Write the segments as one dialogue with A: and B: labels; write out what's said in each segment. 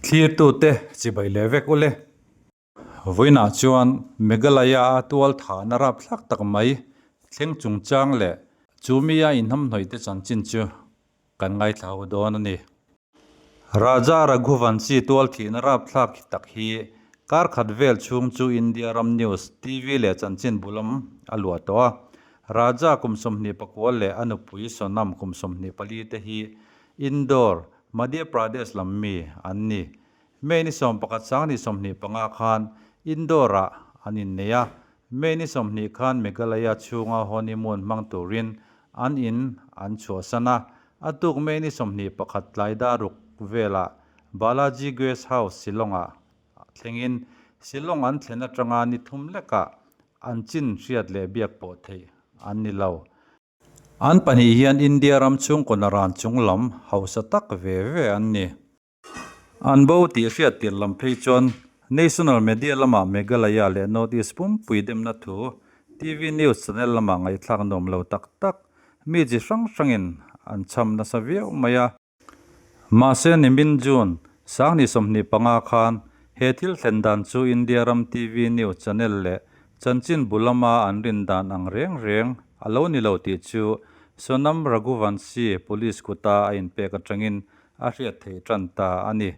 A: Thlirtute chibai leh vek ule. Vawiinah chuan Meghalaya-a tual thahna rapthlak tak mai thleng chungchang leh chu mia inhnamhnawihte chanchin chu kan ngaithla ho dawn a ni. Raja Raghuvanshi tual thihna rapthlak tak hi kar khat vel chhung chu India ram news, TV leh chanchin bulam a luah tawh a. Raja kum 24 leh a nupui Sonam kum 24 te hi Indore, Madhya Pradesh lam mi an ni. May ni 11 sang ni 25 khan Indore-ah an innei a, May ni 20 khan Meghalaya chhunga honeymoon hmang turin an in an chhuahsan a, a tuk May ni 21 tlai daruk velah Balaji Guest House Shillong-ah thlengin Shillong an thlen atanga ni thum lekah an chin hriat leh biak pawh theih an ni lo. An pahnih hian India ram chhungkaw naran chung lam hausa tak ve ve an ni. An bo tih hriat tirh lam phei chuan National Media lamah Meghalaya leh North East pumpui demna thu TV News channel lamah ngaihthlak nuam lo tak tak mi chi hrang hrangin an chham nasa viau mai a. Mahse nimin June 25 khan he thil thlen dan chu India ram TV News channel leh chanchin bu lama an rin dan ang reng reng a lo ni lo tih chu Sonam Raghuvanshi Police kuta a inpek atangin a hriat theih tan ta a ni.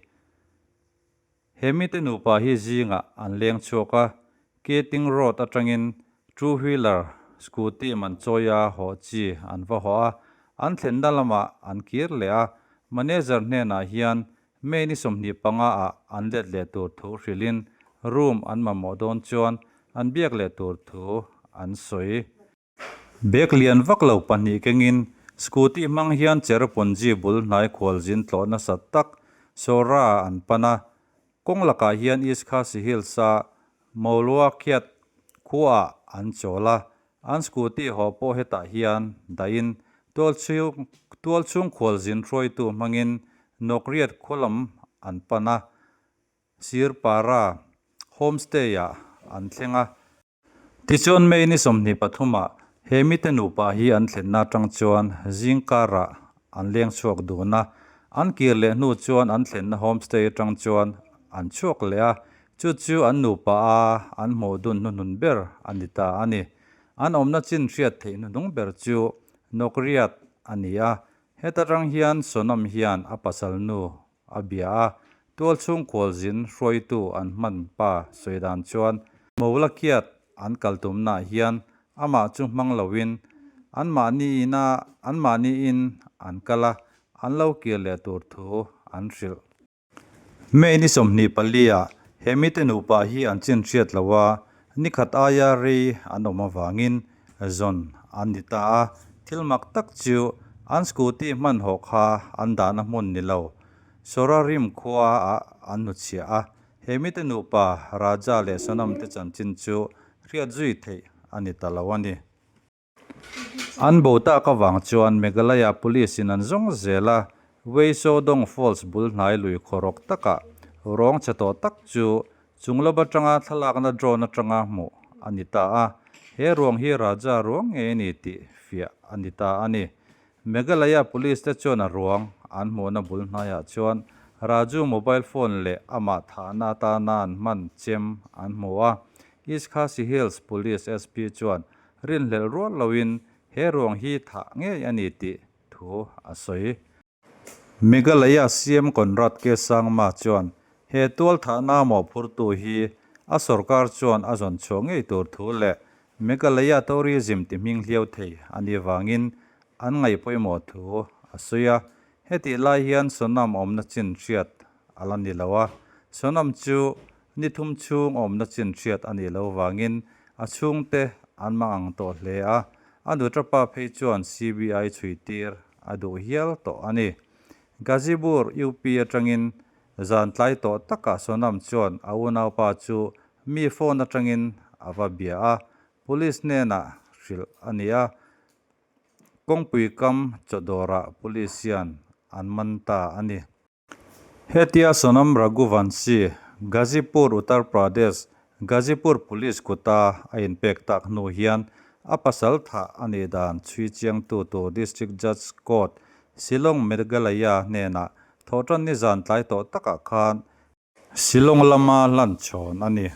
A: He mite nupa hi zingah an leng chhuak a, Keating Road atangin two wheeler scooty man chawia hawh chi an va hawh a, an thlenna lamah an kir leh a, manager hnenah hian May ni 25 ah an let leh tur thu hrilhin room an mamawh dawn chuan an biak leh tur thu an sawi. Bag lian vak lo pahnih kengin scooty hmang hian Cherrapunji bul hnai khualzin tlawh nasat tak Sora an pan a, kawng lakah hian East Khasi Hills-a Mawluakhiat khuaah an chawl a, an scooty haw pawh hetah hian dahin tualchhung khualzin hruaitu hmangin Nokriat khua lam an pan a, Sirpara homestay-ah an thleng a. Tichuan May ni 23 ah he mite nupa hi an thlenna atang chuan zing karah an leng chhuak dun a, an kir leh hnu chuan an thlenna homestay atang chuan an chhuak leh a, chu chu an nupa a an hmuh dun hnuhnun ber a ni ta a ni. An awmna chin hriat theih hnuhnung ber chu Nokriat a ni a, heta tang hian Sonam hian a pasal nu a bia a, tualchhung khualzin hruaitu an hman pa sawi dan chuan Mawlakiat an kal tumnaah hian amah chu hmang loin anmahni ina anmahni in an kal a, an lo kir leh tur thu an hrilh. May ni 24 ah he mite nupa hi an chin hriat lo a, nikhat aia rei an awm avangin zawn an ni ta a, thil mak tak chu an scooty hmanhawh kha an dahna hmun ni lo, Sorarim khua ah an hnuchhiah a, he mite nupa Raja leh Sonam te chanchin chu hriat zui theih a ni ta lo a ni. An bo tak avang chuan Meghalaya Police in an zawng zel a, Weisodong Falls bul hnai lui khawrawk takah rawng chhe tawh tak chu chunglam atanga thlalakna drone atanga hmuh a ni ta a, he ruang hi Raja ruang ngei a ni tih fiah a ni ta a ni. Meghalaya Police te chuan a ruang an hmuhna bul hnaiah chuan Raju mobile phone leh amah thahna atana an hman chem an hmu a, East Khasi Hills Police SP chuan rinhlelh rual loin he ruang hi thah ngei a ni tih thu a sawi. Meghalaya CM Conrad K Sangma chuan he tual thahna mawhphurtu hi a sorkar chuan a zawn chhuah ngei tur thu leh Meghalaya tourism ti hming hliau thei a nih vangin an ngaih pawimawh thu a sawi a. Hetih lai hian Sonam awmna chin hriat a la ni lo a, Sonam chu ni thum chhung awmna chin hriat a nih loh vangin a chhungte an mang ang tawh hle a, a nuṭapa phei chuan CBI chhui tir a duh hial tawh a ni. Gazipur UP atangin zan tlai tawh takah Sonam chuan a unaupa chu mi phone atangin a va bia a, police hnenah hrilh a ni a, kawngpui kam chawdawrah police hian an man ta a ni. Hetia Sonam Raghuvanshi, Ghazipur, Uttar Pradesh, Ghazipur Police kuta a inpek tak hnu hian a pasal thah a nih dan chhui chiangtu tur District Judge Court, Shillong, Meghalaya hnenah thawhtanni zan tlai tawh takah khan Shillong lama hlan chhawn a ni.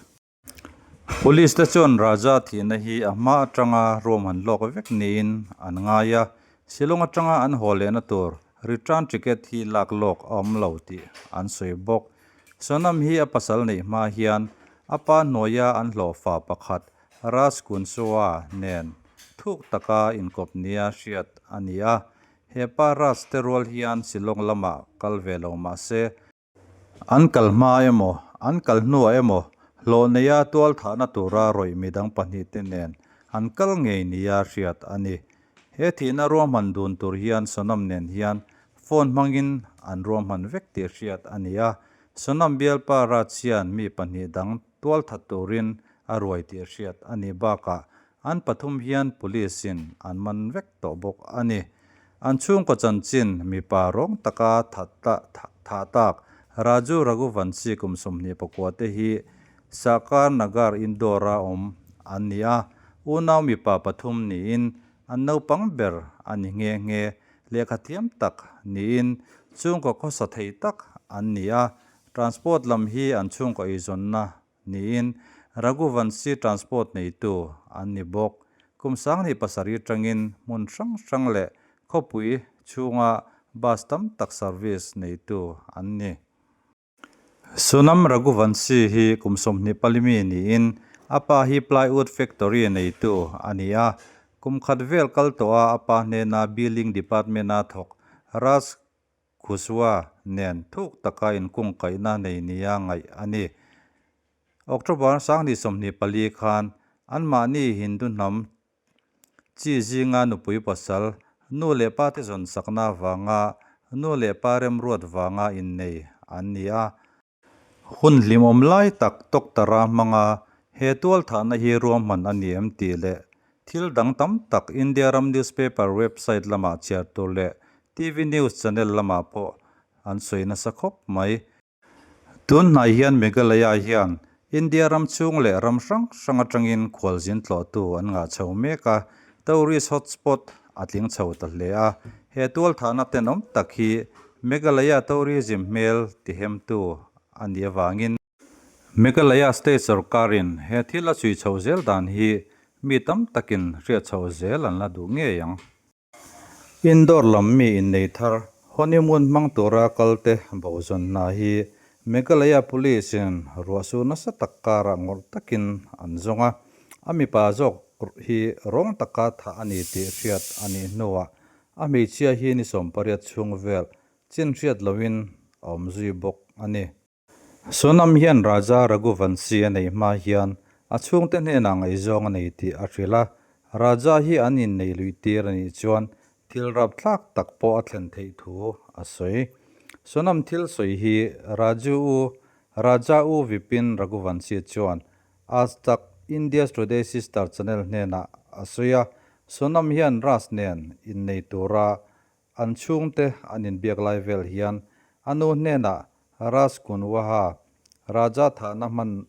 A: Police te chuan Raja thihna hi a hma atanga ruahman lawk vek niin an ngai a, Shillong atanga an haw lehna tur return ticket hi lak lawk a awm lo tih an sawi bawk. Sonam hi a pasal neih hma hian a pa hnuaia an hlawhfa pakhat Raj Kunsoa nen thuk taka inkawp nia hriat a ni a, he pa Raj te rual hian Shillong lamah kal ve lo mah se, An kal hma emaw, an kal hnuah emaw hlawh neia tual thahna tura rawih midang pahnihte nen an kal ngei nia hriat a ni. He thihna ruahman dun tur hian Sonam nen hian phone hmangin an ruahman vek tih hriat a ni a. Sonam bialpa Raj hian mi pahnih dang tual that turin a ruai tih hriat a nih bakah an pathum hian police in an man vek tawh bawk a ni. An chhungkaw chanchin mipa rawng taka thah tak Raju Raghuvanshi kum 24 te hi Sahkar Nagar Indore-a awm an ni a, unau mipa pathum niin an naupang ber a ni nghe nghe. Lehkha thiam tak niin chhungkaw khawsa thei tak an ni a, transport lam hi an chhungkaw eizawnna niin Raghuvanshi Transport neitu an ni bawk. Kum 27 atangin hmun hrang hrang leh khawpui chhunga bus tam tak service neitu an ni. Sunam Raghuvanshi hi kum 24 mi niin a pa hi plywood factory neitu a ni a. Kum khat vel kal tawha a pa hnena billing department-a thawk Raj Khuswa nen thuk taka inkungkaihna nei nia ngaih a ni. October 2024 khan anmahni Hindu hnam chi zinga nupui pasal, nu leh pa te zawn sakna avanga nu leh pa remruat vanga innei an ni a. Hun hlimawm lai tak Doctor-a hmanga he tualthahna hi ruahman a ni em tih leh thil dang tam tak India ram newspaper website lamah chhiar tur leh TV news channel lamah pawh an sawi nasa khawp mai. Tun hnai hian Meghalaya hian India ram chhung leh ram hrang hrang atangin khualzin tlawhtu an ngah chho mek a, tourist hotspot a tling chho ta hle a. He tualthahna tenawm tak hi Meghalaya tourism hmel tihemtu a nih avangin Meghalaya state sorkarin he thil a chhui chho zel dan hi mi tam takin hriat chho zel an la duh ngei ang. Indore lam mi innei thar honeymoon hmang tura kalte bo zawn hna hi Meghalaya Police in ruahsur nasa tak karah ngawrh takin an zawng a, a mipa zawk hi rawng taka thah a ni tih hriat a nih hnuah a hmeichhia hi ni 18 chhung vel chin hriat loin a awm zui bawk a ni. Sonam hian Raja Raghuvanshi a neih hma hian a chhungte hnenah ngaihzawng a nei tih a hrilh a, Raja hi an innei luih tir a nih chuan thil rapthlak tak pawh a thlen theih thu a sawi. Sonam thil sawi hi Raju u Raja u Vipin Raghuvanshi chuan Aaj Tak India's Today Sister channel hnenah a sawi a, Sonam hian Raj nen innei tura An chhungte an inbiak lai vel hian a nu hnenah Raj Kunwaha, Raja thahna hman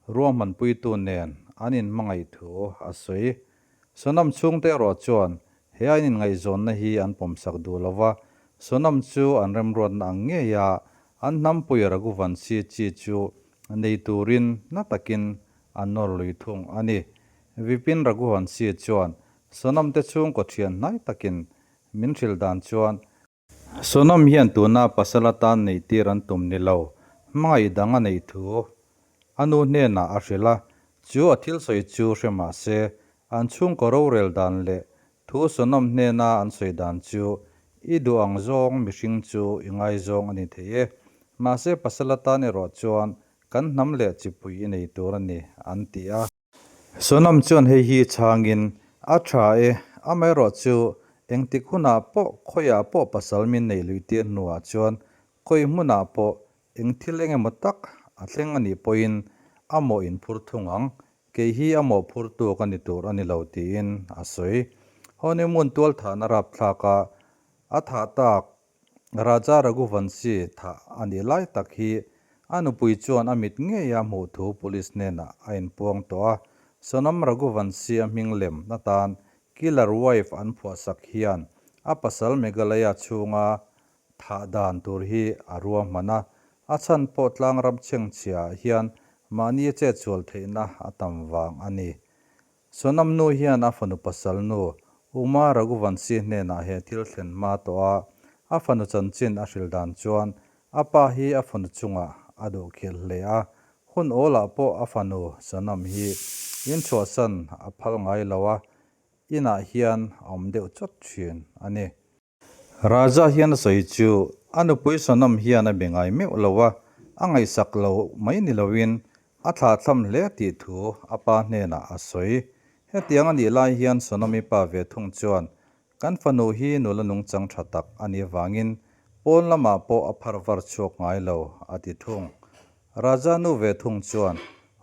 A: ruahmanpuitu nen an inhmangaih thu a sawi. Sonam chhungte erawh chuan he an inngaihzawnna hi an pawmsak duh lo va, Sonam chu an remruatna ang ngei a, an hnampui Raghuvanshi chi chu nei turin na takin an nawr lui thung a ni. Vipin Raghuvanshi chuan Sonam te chhungkaw thian hnai takin min hrilh dan chuan, Sonam hian tuna pasal atan neih tir an tum ni lo, hmangaih dang a neih thu a nu hnenah a hrilh a, chu a thil sawi chu hre mah se, an chhungkaw rorel dan leh thu Sonam hnena an sawi dan chu i duh ang zawng mihring chu i ngaizawng a ni thei e, mahse pasal atan erawh chuan kan hnam leh chipui i nei tur a ni, an ti a. Sonam chuan hei hi chhangin, A tha e, amaherawh chu engtik hunah pawh khawiah pawh pasal min neih luih tir hnuah chuan khawi hmunah pawh eng thil eng emaw tak a thleng a nih pawhin a mawh in phur thung ang, kei hi a mawh phur tu ka ni tur a ni lo tiin a sawi. Honeymoon tualthahna rapthlak a a thah tak Raja Raghuvanshi thah a nih lai tak hi a nupui chuan a mit ngeia hmuh thu police hnenah a inpuang tawh a. Sonam Raghuvanshi a hming lem atan Killer Wife an phuahsak hian a pasal Meghalaya chhunga thah dan tur hi a ruahman a. A chhan pawh tlang ram chhengchhia ah hian mahni chetsual theihna a tam vang a ni. Sonam nu hian a fanu pasal nu Uma Raghuvanshi hnenah he thil thlen hma tawh a, a fanu chanchin a hrilh dan chuan a pa hi a fanu chungah a duh khel hle a, hun awlah pawh a fanu Sonam hi inchhuahsan a phal ngai lo a, inah hian a awm deuh chawt thin a ni. Raja hian a sawi chu a nupui Sonam hian a be ngai meuh lo a, a ngaihsak lo mai ni loin a thlahthlam hle tih thu a pa hnenah a sawi. Hetiang a nih lai hian Sonam-i pa ve thung chuan kan fanu hi nula nungchang tha tak a nih avangin pawn lamah pawh a phar var chhuak ngai lo a ti thung. Raja nu ve thung chuan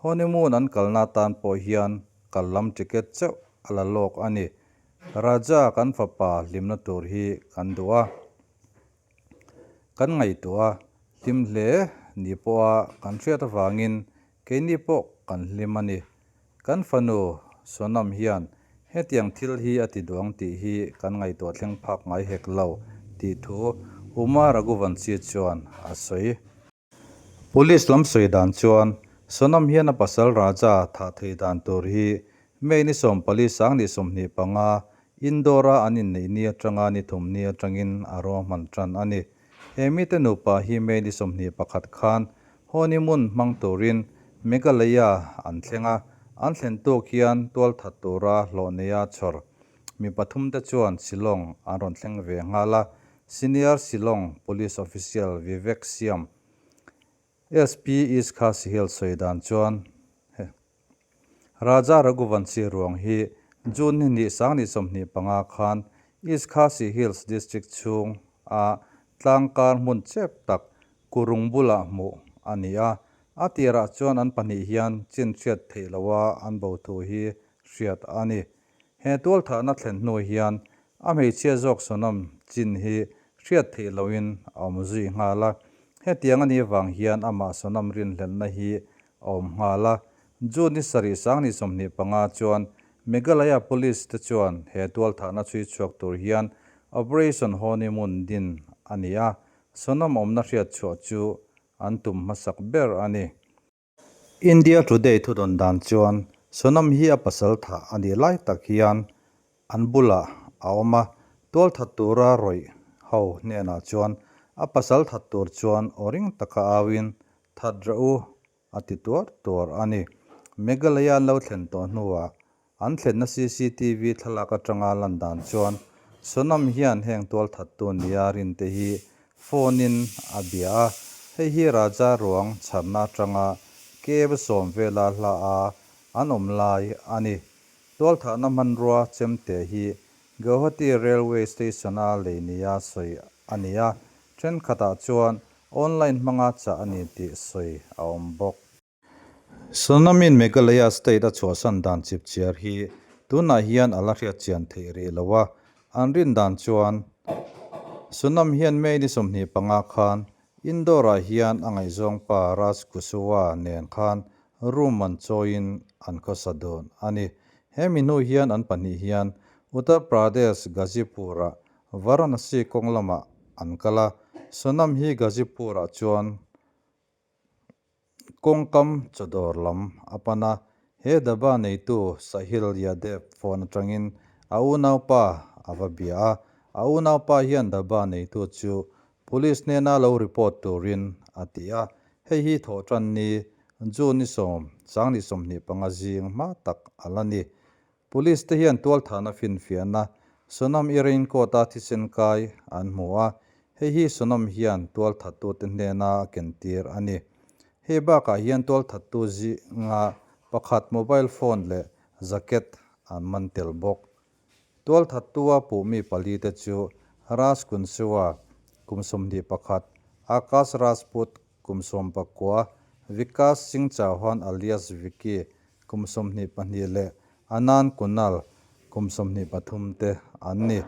A: honeymoon an kalna tan pawh hian kal lam ticket chauh a la lawk a ni. Raja kan fapa hlimna tur hi kan duh a, kan ngaihtuah a, hlim hle ni pawha kan hriat avangin keini pawh kan hlim a ni. Kan fanu Sonam hian hetiang thil hi a ti duang tih hi kan ngaihtuah thleng phak ngai hek lo tih thu Uma Raghuvanshi chuan a sawi. Police lam sawi dan chuan Sonam hian a pasal Raja thah thei dan tur hi May ni 14 2025 Indore-a an inneih ni atanga ni thum ni atangin a ruahman tan a ni. He mite nupa hi May ni 21 khan honeymoon hmang turin Meghalaya an thleng a, an thlen tuk hian tualthat tura hlawh neia chhawr mi pathumte chuan Shillong an rawn thleng ve nghal a, Senior Shillong Police Official Vivek Siam, SP East Khasi Hills sawi dan chuan Raja Raghuvanshi ruang hi June ni hnih 2025 khan East Khasi Hills District chhung a tlangkar hmun chep tak Kurung bulah hmuh a ni a, a tirah chuan an pahnih hian chin hriat theih loha an bo thu hi hriat a ni. He tualthahna thlen hnu hian a hmeichhia zawk Sonam chin hi hriat theih lohin a awm zui nghal a. Hetiang a nih vang hian amah Sonam rinhlelhna hi a awm nghal a. June ni sarih 2025 chuan Meghalaya Police te chuan he tualthahna chhui chhuak tur hian Operation Honeymoon din a ni a, Sonam awmna hriat chhuah chu an tum hmasak ber a ni. India Today thudawn dan chuan Sonam hi a pasal thah a nih lai tak hian an bulah a awm a, tualthat tura rawih ho hnenah chuan a pasal that tur chuan aw ring taka auin that rawh u a ti tuar tuar a ni. Meghalaya an lo thlen tawh hnuah An thlenna cctv thlalak atanga lan dan chuan Sonam hian heng tualthattu nia rinte hi phone in a bia a, hei hi Raja ruang chharna atanga cab sawm vela hla a an awm lai a ni. Tualthahna hmanrua chemte hi Guwahati Railway Station a lei nia sawi a ni a, thenkhatah chuan online hmanga chah a ni tih sawi a awm bawk. Sonamin Meghalaya state a chhuahsan dan chipchiar hi tunah hian a la hriatchian theih rih lo a, an rin dan chuan Sonam hian May ni 25 khan Indore-ah hian a ngaihzawng pa Raj Kushwaha nen khan room an chawiin an khawsa dun a ni. He mi hnu hian an pahnih hian Uttar Pradesh Ghazipur-ah Varanasi kawng lamah an kal a, Sonam hi Ghazipur-ah chuan Kawngkam chawdawr lam a pan a, he daba neitu Sahil Yadev phone atangin a unaupa a va bia a, a unaupa hian daba neitu chu police hnena lo report turin a ti a, hei hi thawhtan ni June ni 10, 2025 zing hma tak a la ni. Police te hian tualthahna finfiahna Sonam i raincoat a thisen kai an hmu a, hei hi Sonam hian tualthattute hnena a kentir a ni. Hei bakah hian tualthattu zinga pakhat mobile phone leh jacket an man tel bawk. Tualthattua puhmi pali te chu Raj Kunsua, kum 21, Akash Rajput, kum 19, Vikas Singh Chauhan alias Vicky, kum 22 leh Anand Kunal, kum 23 te an ni.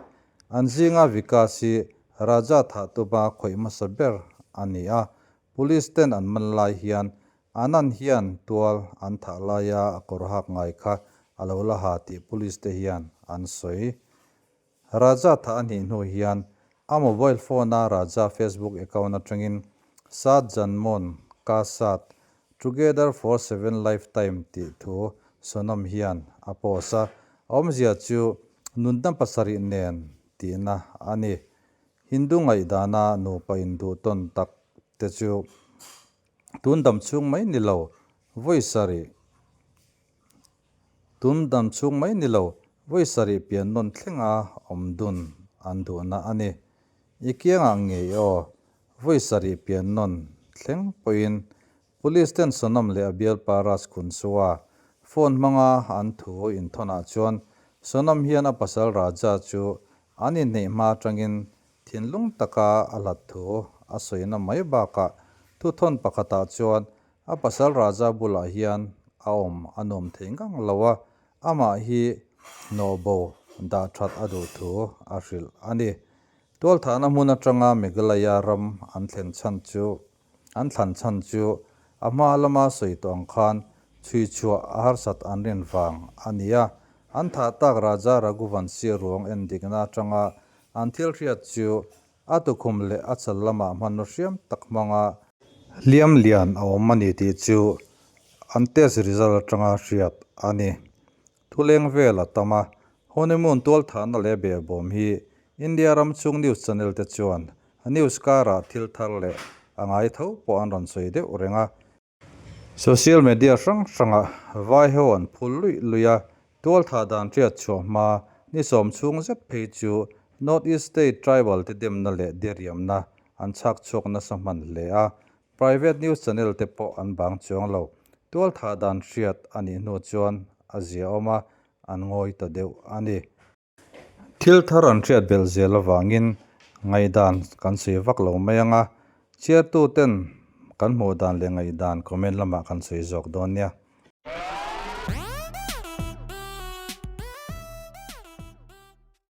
A: An zinga Vikas hi Raja Thahtuba khawih hmasa ber a ni a, police ten an man lai hian Anand hian tual an thah laia a kawr hak ngai kha a lo la ha tih police te hian an sawi. Raja thah a nih hnu hian a mobile phone a Raja Facebook account atangin Saat Janmon Ka Saath, Together for Seven Lifetime tih thu Sonam hian a post a, a awmzia chu nunna pasarih nen tihna a ni. Hindu ngaihdana nupa induhtawn tak te chu tun dam chhung mai ni lo, vawi sarih tun dam chhung mai ni lo, vawi sarih pian nawn thlenga awm dun an duhna a ni. I kiangah ngei aw, vawi sarih pian nawn thleng pawhin Police ten Sonam leh a bialpa Raj Khunsua phone hmanga an thu inthawnah chuan Sonam hian a pasal Raja chu an inhneih hma atangin thinlung taka a hlat thu a sawina mai bakah thuthawn pakhatah chuan a pasal Raja bulah hian a awm a nuam thei ngang lo a, amah hi nawhbo dah that a duh thu a hrilh a ni. Tualthahna hmun atanga Meghalaya ram an thlen chhan chu An thlan chhan chu a hma lama sawi tawh ang khan chhui chhuah a harsat an rin vang a ni a. An thah tak Raja Raghuvanshi ruang en dikna atanga an thil hriat chu a tukhum leh a chal lamah hmanraw hriam tak hmanga hliam lian a awm a ni tih chu an test result atanga hriat a ni. Thuleng vel a tam a, Honeymoon tualthahna leh behbawm hi India ram chung news channel te chuan news karah thil thar leh a ngai tho pawh an rawn sawi deuh reng a. Social media hrang hrangah vai ho an phul luih luih a, tualthah dan hriat chhuah hma ni sawm chhung zet phei chu North East State tribal te demna leh diriamna an chhak chhuak nasa hman hle a, Private news channel te pawh an bang chuang lo. Tualthah dan hriat a nih hnu chuan a zia awm a, an ngawi ta deuh a ni. Thil thar an hriat belh zel avangin ngaihdan kan sawi vak lo mai ang a, chhiartu ten kan hmuh dan leh ngaihdan comment lamah kan sawi zawk dawn nia.